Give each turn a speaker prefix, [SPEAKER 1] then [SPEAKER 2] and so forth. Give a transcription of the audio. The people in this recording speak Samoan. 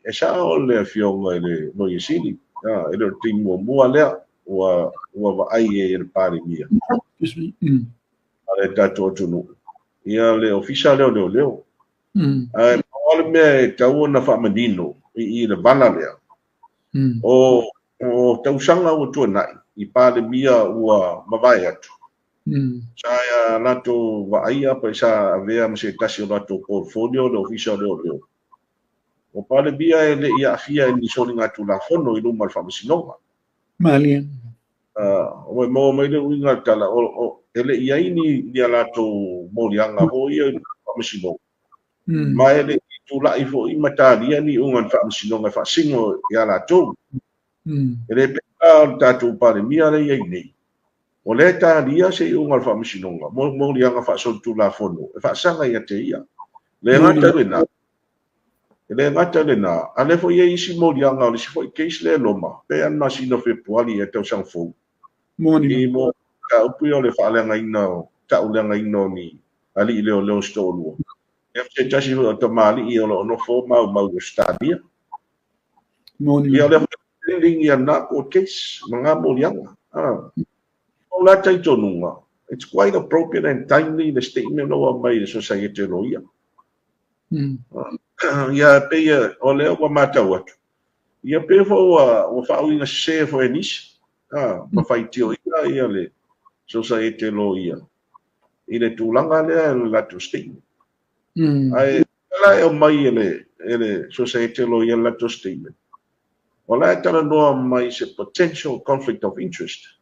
[SPEAKER 1] E sao le Afioga i le Loia Sili, e le o le taimi muamua lea ua ua vaai ai e le Palemia a le tatou atunuu ia le Ofisa lea o Leoleo. Ae pau lava le mea e tatau ona faamanino i le vala lea, o o tausaga ua tuanai i Palemia ua mavae atu, sa ia latou vaaia pe sa avea ma se tasi o latou portfolio le Ofisa o Leoleo. O Palemia e le i aafia i ni soligatulafono i luma o le Faamasinoga.
[SPEAKER 2] Malie.
[SPEAKER 1] Ua e maua mai le uiga o le tala, e le i i ai ni a latou moliaga foi ia i le Faamasinoga, ma e le i tulai foi ma talia ni iuga a le Faamasinoga e faasino ia latou. E le pei la o le tatou Palemia lea e i ai nei, o lea e talia se iuga a le Faamasinoga mo moliaga faasolitulafono e faasaga ia te ia. Le gata i lena, e le gata i lena, a o lea foi e i ai isi moliaga o le isi foi case lea e loma, pei lava le masina o Fepuari i le tausaga fou, i mo mataupu ia o le faaleagaina o tauleagaina o ni alii leoleo se toalua, ia ma se tasi foi o tamalii o lo o nofo maumau i Ausetalia. Ia o lea foi pending ia lena court case ma na moliaga. O la talitonuga, it's quite appropriate and timely le statement ua aumai i le Sosaiete Loia. Ia pei o lea ua matau atu, ia pei foi ua faauiga sese foi e nisi, ma faitioina ia le Sosaiete Loia i le tulaga lea i le latou statement. Ae la e aumai e le Sosaiete Loia le latou statement, o la e talanoa mai se potential conflict of interest.